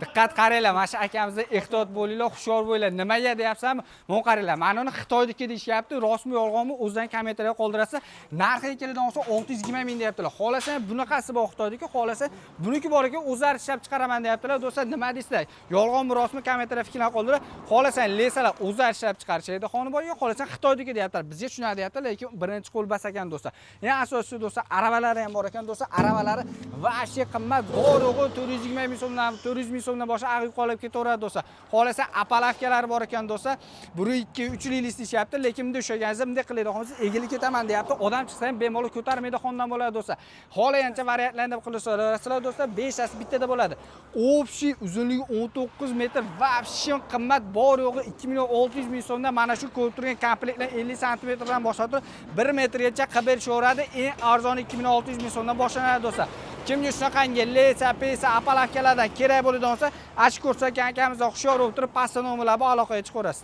Diqqat, qaranglar, mana shu akamizga ehtiyot bo'linglar, hushyor bo'linglar. Nimaga deyapsanmi? Mana qaranglar, mana uni Xitoyniki deyishyapti, rostmi yolg'onmi, o'zidan kommentariya qoldirasiz. Narxiga keladigan bo'lsa, 620 ming deyaptilar. Xohlasa bunaqasi bor Xitoyniki, xohlasa buniki bor ekan, o'zlari ishlab chiqaraman deyaptilar. Do'stlar, nima deysizlar? Yolg'onmi, rostmi, kommentariya fikrlarni qoldirib, xohlasang леса lar o'zlari ishlab chiqarishadi Xonboyga, xohlasang Xitoyniki deyaptilar. Bizga shunaqa deyaptilar, lekin birinchi qo'l bas ekan, do'stlar. Eng asosiysi, do'stlar, aravalari ham bor ekan, do'stlar. Aravalari вообще qimmat, bor yo'g'i 420 ming so'mdan, 400 ming so'mdan boshqa ag'ib qolib ketaveradi, do'stlar. Xohlasa опалубка lari bor ekan, do'stlar. 1, 2, 3 лист deyishyapti, lekin bunday ushlaganingizda bunday qiladi, xohlasa egilib ketaman deyapti. Odam chiqsa ham bemalol ko'tarmaydi xondan bo'ladi, do'stlar. Xohlagancha variantlarni qilib do'stlar, beshtasi bittada bo'ladi. Общий uzunligi 19 metr, вообще qimmat, bor yo'g'i 2 million 600 ming so'mdan mana shu ko'rib turgan komplektlar 50 santimetrdan boshlab turib 1 metrgacha qilib berishaveradi. Eng arzoni 2 million 600 ming so'mdan boshlanadi, do'stlar. Kimga shunaqangi леса, pesa, опалубка lardan kerak bo'ladigan bo'lsa, shu ko'rsatgan akamizga hushyor bo'lib turib, pastda nomerlar bor, aloqaga chiqaverasizlar.